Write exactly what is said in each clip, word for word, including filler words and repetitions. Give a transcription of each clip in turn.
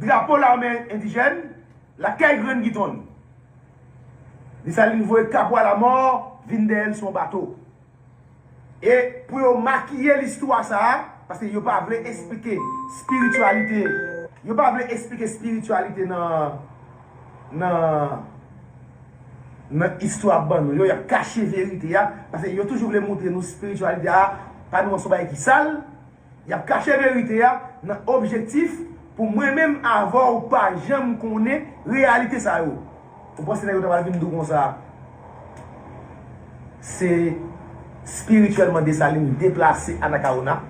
drapo lame endijèn lakay Grann Giton. Desalin voye Kapwa Lamò vin dèyè l sou yon bato. E pou yo makiye listwa sa a, paske yo pa vle esplike espirityalite, yo pa vle esplike espirityalite nan, nan, nan istwa ban nou yo, y ap kache verite a, paske yo toujou vle montre nou espirityalite a, pa nou an se yon bagay ki sal, y ap kache verite a nan objektif pou mwen menm avè w pa janm konnen reyalite sa yo. Ou panse nèg yo ta pral vin di w konsa? Se espirityèlman Desalin deplase Anacaona,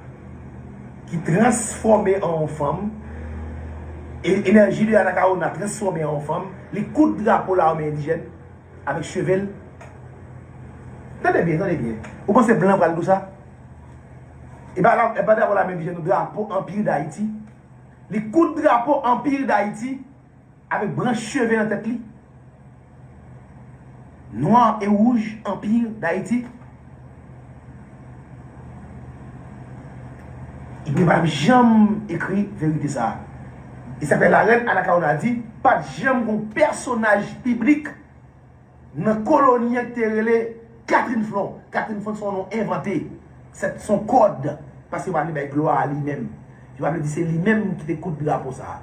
ki transfòme an yon fanm, e enèji de Anacaona transfòme an yon fanm, li koud drapo lame endijèn avèk cheve l. Tande byen, tande byen. Ou panse blan pral di w sa? E pa la, e pa drapo lame endijèn, drapo Anpi Dayiti. Li koud drapo Anpi Dayiti avèk branch cheve nan tèt li. Nwa e wouj Anpi Dayiti. Li pa janm ekri verite sa a. E sa fè larèn Anacaona di, pa t janm gon pèsonaj piblik nan koloni an ki te rele Catherine Flon. Catherine Flon se yon non envante. Se, se yon kòd. Paske yo pa vle bay glwa a li menm. Yo pa vle di se li menm ki te koud drapo sa a.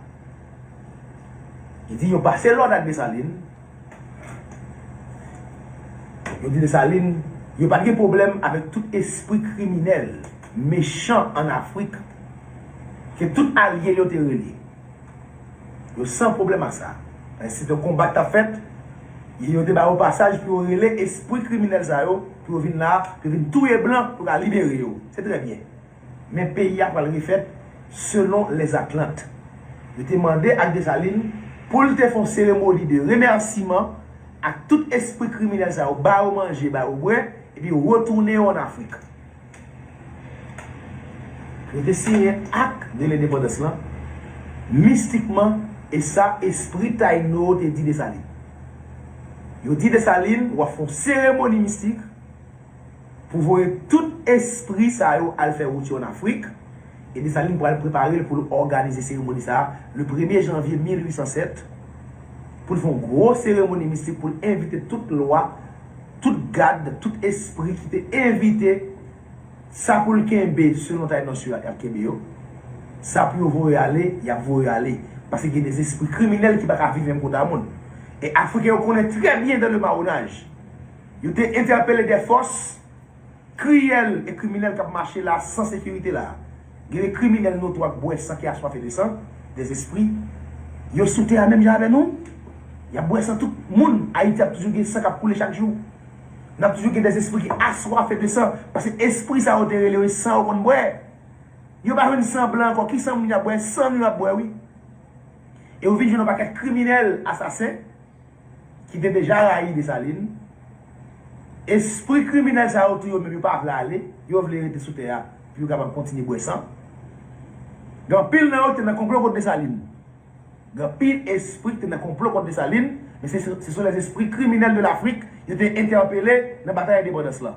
Yo di yo pase lòd ak Desalin. Yo di Desalin, yo pa t gen pwoblèm avèk tout espri kriminèl, mechan ann Afrik, ke tout alye l yo te rele. Yo san pwoblèm ak sa. Men se te konba k t ap fèt, e yo te ba yo pasaj pou yo rele espri kriminèl sa yo, pou yo vin la, pou yo vin touye blan, pou yo ka libere yo. Se trè byen. Men peyi a pral refèt selon Lèzatlant. Yo te mande ak Desalin pou l te fè yon seremoni de remèsiman ak tout espri kriminèl sa yo, ba yo manje, ba yo bwè, epi retounen yo ann Afrik. Yo te siyen ak de lendepandans lan mistikman, e sa espri Tayino yo te di Desalin. Yo di Desalin, w ap fè yon seremoni mistik pou voye tout espri sa yo al fè wout yo ann Afrik, e Desalin pral prepare l pou l òganize seremoni sa a le premye janvye mil uit san sèt, pou l fè yon gwo seremoni mistik pou l envite tout lwa, tout gad, tout espri ki te envite sa pou l kenbe selon Tayinòs yo y ap kenbe yo. Sa pou yo voye ale, y ap voye ale. Paske gen de espri kriminèl ki pa ka viv menm kote a moun. E Afriken yo konnen trè byen dans le marronnage. Yo te entèpele de fòs kriyèl e kriminèl k ap mache la san sekirite la. Gen de kriminèl notwa k bwè san, ki aswafe de san, des esprits. Yo sou tè a menm jan avè nou. Y ap bwè san tout moun. Ayiti ap toujou gen san k ap koule chak jou. N ap toujou gen des esprits ki aswafe de san. Paske espri sa yo te rele yo, e san yo konn bwè. Yo pa jwenn san blan ankò. Ki san moun y ap bwè? San nou y ap bwè, wi. E ou vin jwenn yon pakèt kriminèl, asasen, ki te deja rayi Desalin. Espri kriminèl sa yo tou yo menm yo pa vle ale, yo vle rete sou tè a pou yo kapab kontinye bwè san. Gen anpil nan yo ki te nan konplo kont Desalin. Gen anpil espri ki te nan konplo kont Desalin, men se, se sont les esprits criminels de l'Afrique yo te entèpele nan batay endepandans lan.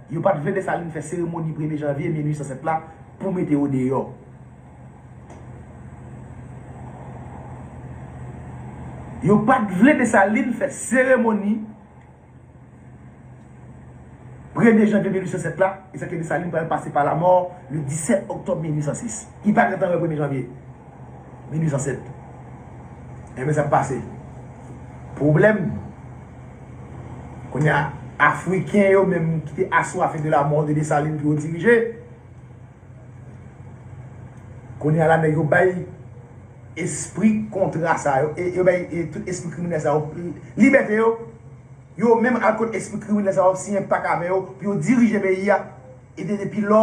Yo pa t vle Desalin fè seremoni premye janvye mil uit san sèt la pou mete yo deyò. Yo pa t vle Desalin fè seremoni premye janvye mil uit san sèt la, e sa ke Desalin pral pase pa lamò le disèt oktòb mil uit san sis. Ki pa gentan wè premye janvye mil uit san sèt. Enben, sa k pase? Pwoblèm. Kounye a, Afriken yo menm ki te aswafe de la mort de Desalin pou yo dirije. Kounye a la, nèg yo bay espri kontra sa yo, e yo bay, e tout espri kriminèl sa yo, libète yo. Yo menm al kot espri kriminèl sa yo, siyen pak avè yo, pou yo dirije peyi a. E de, depi lò,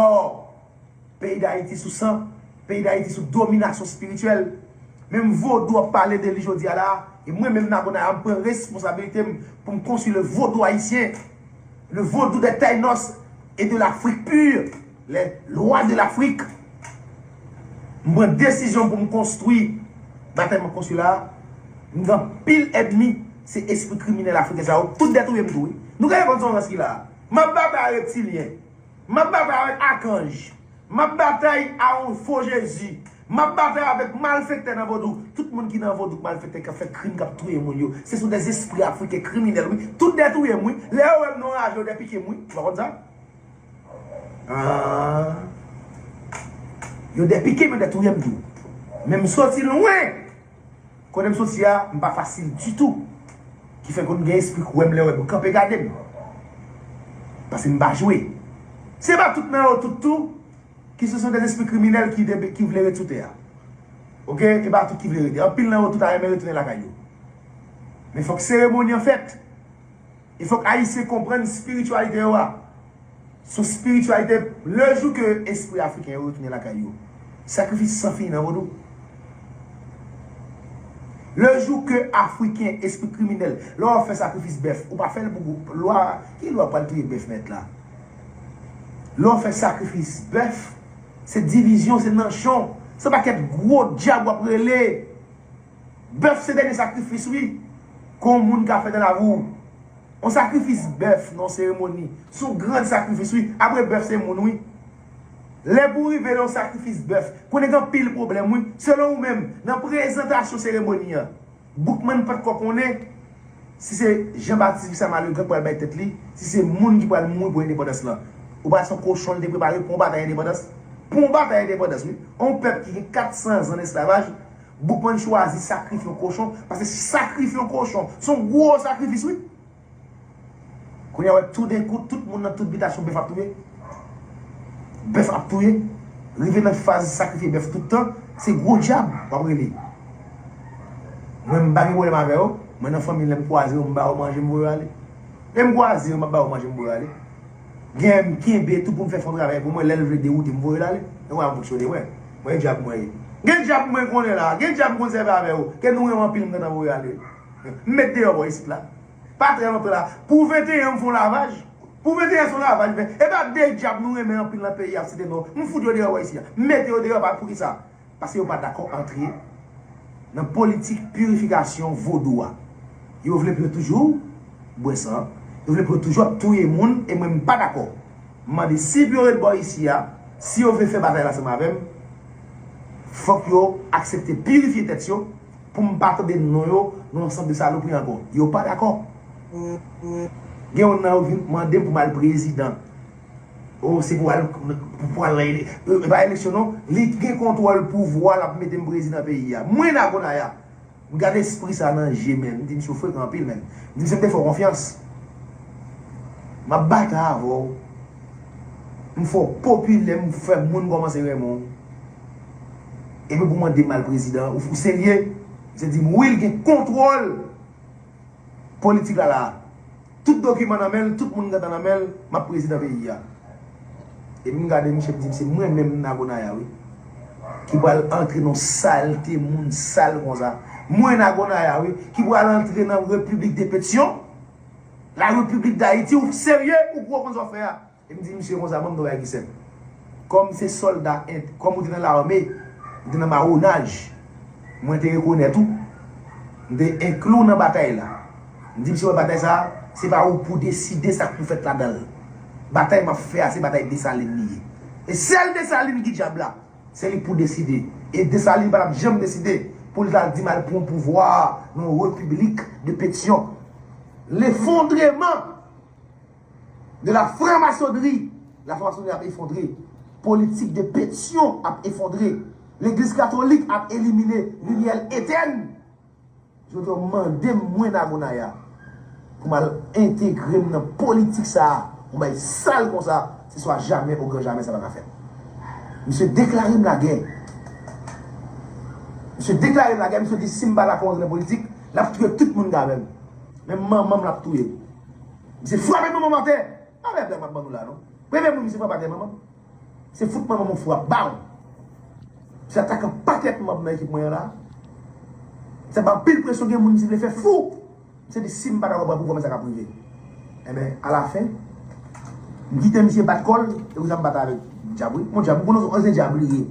peyi Dayiti sou san, peyi Dayiti sou dominasyon espirityèl. Menm vodou ap pale de li jodi a la, e mwen menm Nagonaya, m pran responsablite m pou m konstwi le vodou ayisyen, le vodou des Taïnos et de l'Afrique pure, les lois de l'Afrique. M pran desizyon pou m konstwi batay m ap konstwi la. M gen anpil ènmi, se espri kriminèl afriken sa yo, tout dèt ou ye m tou wi. Nou gen konn son rans ki la. M ap batay a reptilyen. M ap batay avèk akanj. M ap batay a yon fo Jezi. M ap batay avèk malfektè nan vodou. Tout moun ki nan vodou, malfektè k ap fè krim, k ap touye moun yo, se sou dèzespri afriken kriminèl, wi. Tout dè touye m, wi. Lè yo wè m nan raje, yo dè pike m, wi. Ou pa konn sa? Ah. Yo dè pike m, yo dè touye m tou. Men m soti lwen. Kote m soti a, m pa fasil ditou. Ki fè konn gen espri k wè m lè wè m kanpe gade m. Paske m pa jwe. Se pa tout nan yo tout tou ki se sou dèzespri kriminèl ki, de, ki vle ret sou tè a. Oke? E pa tout ki vle rete. Anpil nan yo tout a renmen retounen lakay yo. Men fòk seremoni an fèt. E fòk Ayisyen konprann espirityalite yo a. Se yon espirityalite, le jou ke espri afriken yo retounen lakay yo, sakrifis san fini nan vodou. Le jou ke afriken, espri kriminèl, lè w ap fè sakrifis bèf, ou pa fè l pou lwa, ki lwa pral touye bèf mèt la? Lè w fè sakrifis bèf, se divizyon, se nanchon, se pakèt gwo dyab w ap rele. Bèf se dènye sakrifis, wi, ke yon moun ka fè nan lavi w. Yon sakrifis bèf nan seremoni, se yon gran sakrifis, wi. Apre bèf, se moun, wi. Lè pou w rive nan yon sakrifis bèf, konnen gen anpil pwoblèm, wi. Selon ou menm, nan prezantasyon seremoni an, Boukman pa t ko konnen si se Jean Baptiste Visama Legrand k pral bay tèt li, si se moun ki pral mouri pou endepandans lan. Ou pa se yon kochon li te prepare pou yon batay endepandans? Pou yon batay endepandans, wi. Yon pèp ki gen kat san zan esklavaj, Boukman chwazi sakrifye yon kochon, paske sakrifye yon kochon, se yon gwo sakrifis, wi. Kounye a, wè, toudenkou, tout moun nan tout bitasyon bèf ap touye. Bèf ap touye. Rive nan faz sakrifye bèf tout tan, se gwo dyab w ap rele. Mwen, m pa gen pwoblèm avè yo. Mwen, nan fanmi, lè m kwaze yo, m ba yo manje, m voye yo ale. Lè m kwaze yo, m ap ba yo manje, m voye yo ale. Gen m kenbe tou pou m fè fè yon travay pou mwen, lè l vle dewoute m, voye l ale. E wè, m fonksyone, wè. Mwen, e dyab mwen ye. Gen dyab mwen konnen la, gen dyab m konn sèvi avè yo, ke nou renmen anpil, m gentan voye ale. M met deyò bò isit la. Pa trè lontan la. Pou venteyen, m fè yon lavaj. Pou venteyen, se yon lavaj, men e pa de dyab nou renmen anpil nan peyi a, site non. M fout yo deyò bò isi a. M mete yo deyò, pa poukisa? Paske yo pa dakò antre nan politik pirifikasyon vodou a. Yo vle pou yo toujou bwè san. Yo vle pou yo toujou ap touye moun, e mwen, m pa dakò. M mande si pou yo ret bò isi a, si yo vle fè batay la ansanm avè m, fòk yo aksepte pirifye tèt yo, pou m pa tande non yo nan yon sant de salopri ankò. Yo pa dakò. Gen youn nan yo vin mande m pou m al prezidan. O, se pou al, pou, pou al nan ele-, e, e pa eleksyon non. Li gen kontwòl pouvwa, l ap mete m prezidan peyi a. Mwen, Nagonaya, m gade espri sa nan je men. M di, "Misye frekan anpil, men." M di, "Misye, m te fè w konfyans. M ap batay avè w. M fè w popilè, m fè moun kòmanse renmen w." Epi pou mande m al prezidan, ou, ou serye? Misye di m, wi, l gen kontwòl politik la la. Tout dokiman nan men l, tout moun gentan nan men l, m ap prezidan peyi a. Epi m gade misye, m di, "Misye, mwen menm Nagonaya, wi, ki pral antre nan salte moun sal konsa. Mwen Nagonaya, wi, ki pral antre nan Repiblik de Petyon, la Repiblik Dayiti, ou serye, ou kwè w konn sa w fè a?" E m di misye konsa, ban m di w yon bagay ki senp. Kòm se sòlda, kòm ou te nan lame, ou te nan mawonaj, mwen te rekonèt ou, m te enkli w nan batay la. M di misye, wè, batay sa a, se pa ou pou deside sa k pou fèt ladan l. Batay m ap fè a, se batay Desalin li ye. E sèl Desalin ki dyab la, se li k pou deside. E Desalin pa t ap janm deside pou l ta di m al pran pouvwa a nan Repiblik de Petyon. Lefondreman de la franmasonri. La franmasonri ap efondre. Politik de Petyon ap efondre. Legliz katolik ap elimine. Limyè l etèn. Jodi a, w mande m, mwen, Nagonaya, pou m al entegre m nan politik sa a, yon bagay sal konsa, se swa jamè o gran jamè sa pa ka fèt. Misye deklare m lagè. Misye deklare m lagè, misye di si m pa dakò antre nan politik, l ap touye tout moun ki avè m. Menm manman m l ap touye. Misye frape manman m atè. Pa fè blag m ap ban nou la non. Premye moun misye frape atè manman m. Se fout manman m yon frap, bam! Misye atake yon pakèt manm nan ekip mwen an la. Sa ba anpil presyon, gen moun misye vle fè fou. Misye di si m pa dakò pran pouvwa, men sa k ap rive. Enben, alafen, m kite misye bat kò l, e konsa m bat avèk dyab, wi. Bon, dyab, ou konnen se dyab li ye.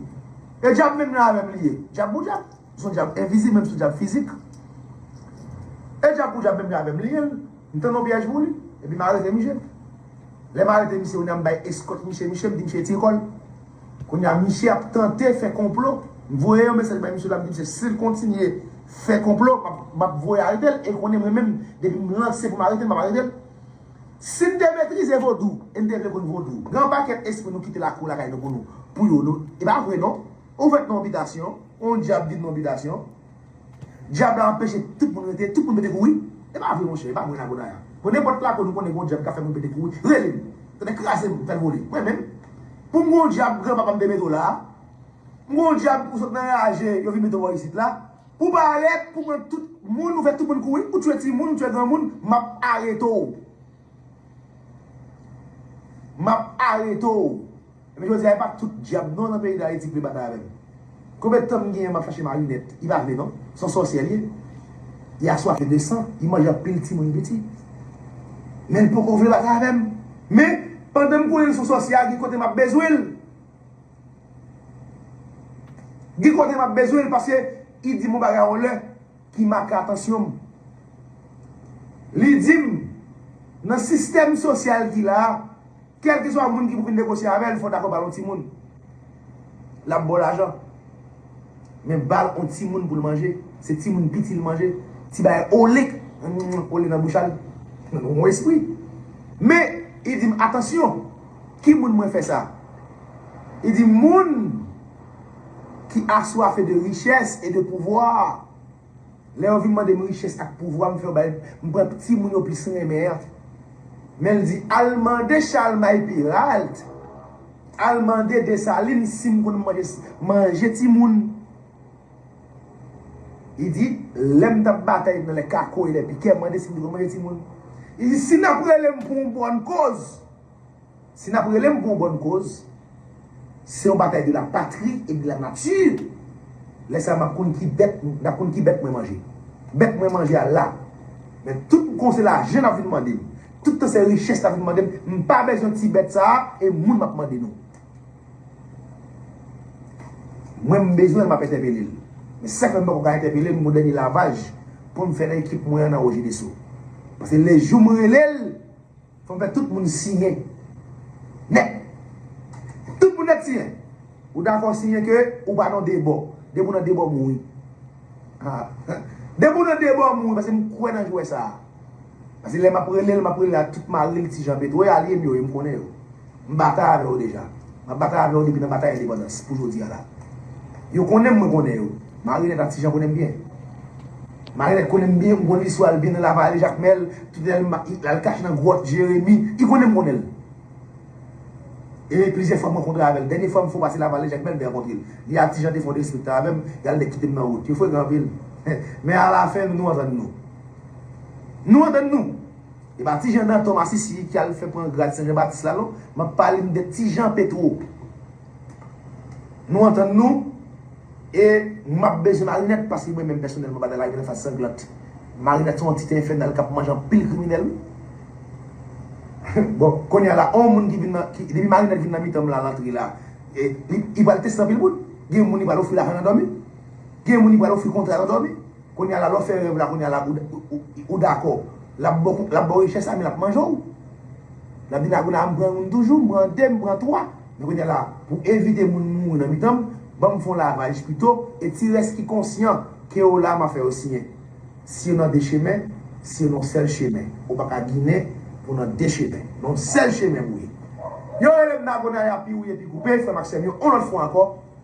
E dyab menm nan avè m li ye. Dyab pou dyab. Se yon dyab envizib, menm se yon dyab fizik. E dyab pou dyab, menm jan avè m li ye l. M tann yon pyèj pou li. Epi m arete misye. Lè m arete misye, kounye a m bay eskòt misye, misye, m di misye retire kò l. Kounye a, misye ap tante fè konplo M voye yon mesaj bay misye la, m di misye, si l kontinye fè konplo, m ap, m ap voye arete l, e konnen mwen menm, depi m lanse pou m arete l, m ap arete l. Si n te metrize vodou, e n te vle konn vodou, gen yon pakèt espri nou kite lakou lakay nou pou nou, pou yo, nou, e pa vre non. Ou fèt nan yon bitasyon, yon dyab vin nan yon bitasyon, dyab la anpeche tout moun rete, tout moun pete kouri. E pa vre, monchè, e pa vre, Nagonaya. Pou nenpòt lakou nou konnen gen yon dyab k ap fè moun pete kouri, rele m. Tande, kraze m, fè l vole. Mwen menm, pou m gen yon dyab, granpapa m te mete w la, m gen yon dyab, ou sot nan raje, yo vin mete w bò isit la. Pou parèt, pou pran tout moun, ou fè tout moun kouri, ou tchwe timoun, ou tchwe granmoun, m ap arete w. M ap arete w. Men jodi a, e pa tout dyab non nan peyi Dayiti ki vle batay avè m. Konbyen tan m genyen m ap chache Marinette? Li pa vle non. Se yon sòsyè li ye. Li aswafe de san. Li manje anpil timoun piti. Men l poko vle batay avè m. Men, pandan m konnen l se yon sòsyè a, gen kote m ap bezwen l. Gen kote m ap bezwen l paske li di m yon bagay yon lè ki make atansyon m. Li di m, nan sistèm sosyal ki la a, kèlkeswa moun ki pou vin negosye avè l, fò w dakò ba l yon timoun. L ap ba w lajan. Men ba l yon timoun pou l manje. Se timoun piti l manje. Ti bagay ole, ole nan bouch a l. Yon espri. Men, li di m, atansyon, ki moun mwen fè sa? Li di, moun ki aswafe de richès e de pouvwa. Lè yo vin mande m richès ak pouvwa, m fè yo bay, m pran timoun yo plis renmen an. Men l di, al mande Chalmay Peralt, al mande Desalin si m konn manje, manje timoun. Li di, lè m t ap batay nan lè kako e lè pikè, mande si m te konn manje timoun. Li di, si n ap rele m pou yon bòn koz, Si n ap rele m pou yon bòn koz, se yon batay de la patrie et de la nature. Lè sa a, m ap konn ki bèt, m ap konn ki bèt mwen manje. Bèt mwen manje a la. Men tout kon se lajan n ap vin mande m, tout tan se richès n ap vin mande m, m pa bezwen ti bèt sa a, e moun m ap mande nou. Mwen, m bezwen l, m ap entèpele l. Men sa k fè m poko ka entèpele l, m gon dènye lavaj pou m fè nan ekip mwen an nan Roger Desseaux. Paske lejou m rele l, fò m fè tout moun siyen. Nèt. Tout moun nèt siyen. Ou dakò siyen ke ou pa nan de bò. Depi w nan de bò, w mouri. Ha. Depi w nan de bò, w mouri, paske m kwè nan jwè sa a. Paske lè m ap rele l, m ap rele l ak tout mari l, Ti Jan Petwo, e alye m yo ye, m konnen yo. M batay avè yo deja. M ap batay avè yo depi nan batay endepandans pou jodi a la. Yo konnen m, mwen konnen yo. Marinette ak Ti Jan konnen m byen. Marinette konnen m byen, m konn listwa l byen nan Lavale Jakmèl, tout lè l al kache nan gwòt Jeremi, li konnen m konnen l. E plizyè fwa m rankontre avè l. Dènye fwa m fè pase Lavale Jakmèl, m te rankontre l. Li ak Ti Jan te fè yon derespektan avè m, y al nèk kite m nan wout. Yo frekan anpil. Men alafen, nou antann nou. Nou antann nou. E pa Ti Jan Danton Masisi ki al fè pran grad Sen Jan Batis la non. M ap pale m de Ti Jan Petwo. Nou antann nou. E m ap bezwen Marinette paske mwen menm pèsonèlman batay la rive nan faz sanglant. Marinette se yon antite enfènal k ap manje anpil kriminèl wi. Bon, kounye a la, yon moun ki vin nan, ki, depi Marinette vin nan mitan m la, l antre la, e, li, li pral teste anpil moun. Gen moun li pral ofri lajan nan dòmi. Gen moun li pral ofri kontra nan dòmi. Kounye a la, lè w fè rèv la, kounye a la, ou, ou, ou, ou dakò. L ap ba w, l ap ba w richès la, men l ap manje w. L ap di, Nagonaya, m pran youn toujou, m pran de, m pran twa. Men kounye a la, pou evite moun mouri nan mitan m, ban m fè yon lavaj pito, e ti rès ki konsyan ke yo la, m a fè yo siyen. Si yo nan de chemen, si yo nan yon sèl chemen. Ou pa ka ginen pou nan de chemen. Nan yon sèl chemen pou ye. Yo rele m Nagonaya, pi wouye, pi koupe, frè m ak sè m yo, yon lòt fwa ankò.